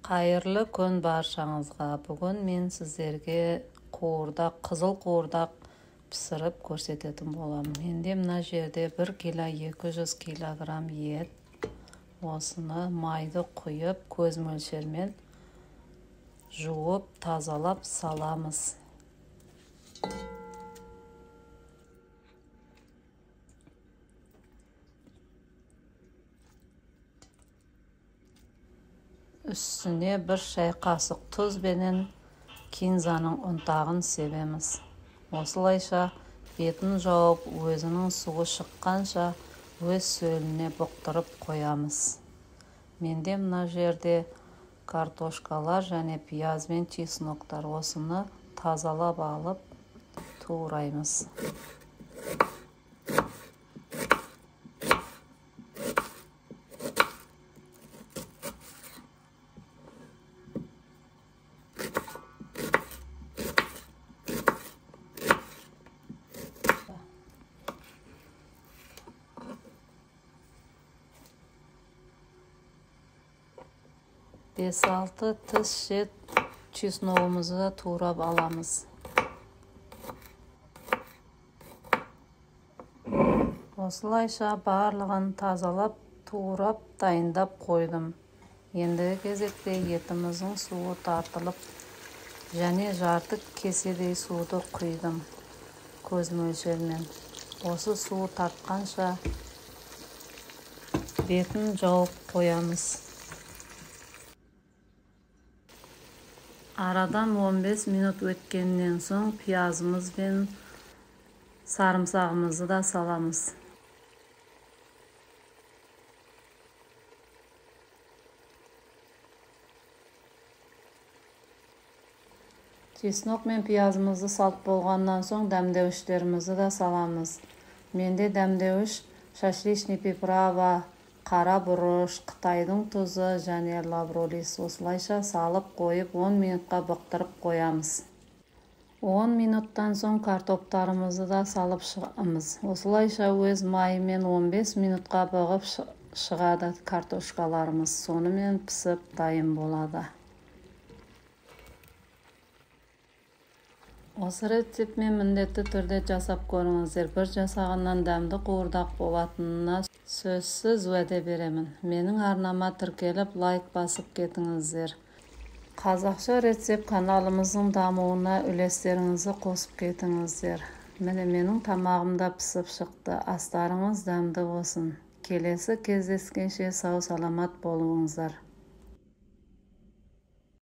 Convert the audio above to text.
Қайырлы күн баршаңызға. Бүгін мен сіздерге қуырдақ, қызыл қуырдақ пісіріп көрсететін боламын. Менде мына жерде 1 кило 200 килограмм ет. Осыны майды құйып, көз мөлшермен жуып, тазалап саламыз. Үстіне 1 шай қасық тұз бенен кинзаның ұнтағын себеміз. Осылайша бетін жауып, өзінің суы шыққанша өз сөліне бұқтырып қоямыз. Менде мына жерде картошкалар және пияз бен чесноктар. Осыны тазалап алып тураймыз. Бес-алты тіс шет чесногымызды турап аламыз. Осылайша барлығын тазалап, турап, дайындап қойдым. Ендігі кезекте етіміздің суы тартылып, және жарты кеседей суды құйдым көз мөлшермен. Осы суы тартқанша бетін жауып қоямыз. Арадан 15 минут өткеннен соң пиязымыз бен сарымсағымызды да саламыз. Чеснок мен пиязымызды салып болғаннан соң дәмдеуіштерімізді де саламыз. Менде дәмдеуіш шашлычный приправа, қара бұрыш, қытайдың тұзы және лавролис. Осылайша салып қойып 10 минутқа бұқтырып қоямыз. 10 минуттан соң картоптарымызды да салып шығамыз. Осылайша өз майымен 15 минутқа бұғып шығады картошкаларымыз. Сонымен пісіп дайын болады. Осы рецептмен міндетті түрде жасап көріңіздер. Бір жасағаннан дәмді қуырдақ болатынына сөзсіз уәде беремін. Менің арнама тіркеліп, лайк басып кетіңіздер. Қазақша рецепт каналымыздың дамуына үлестеріңізді қосып кетіңіздер. Міне менің тамағым да пісіп шықты. Астарыңыз дәмді болсын. Келесі кездескенше сау-саламат болыңыздар.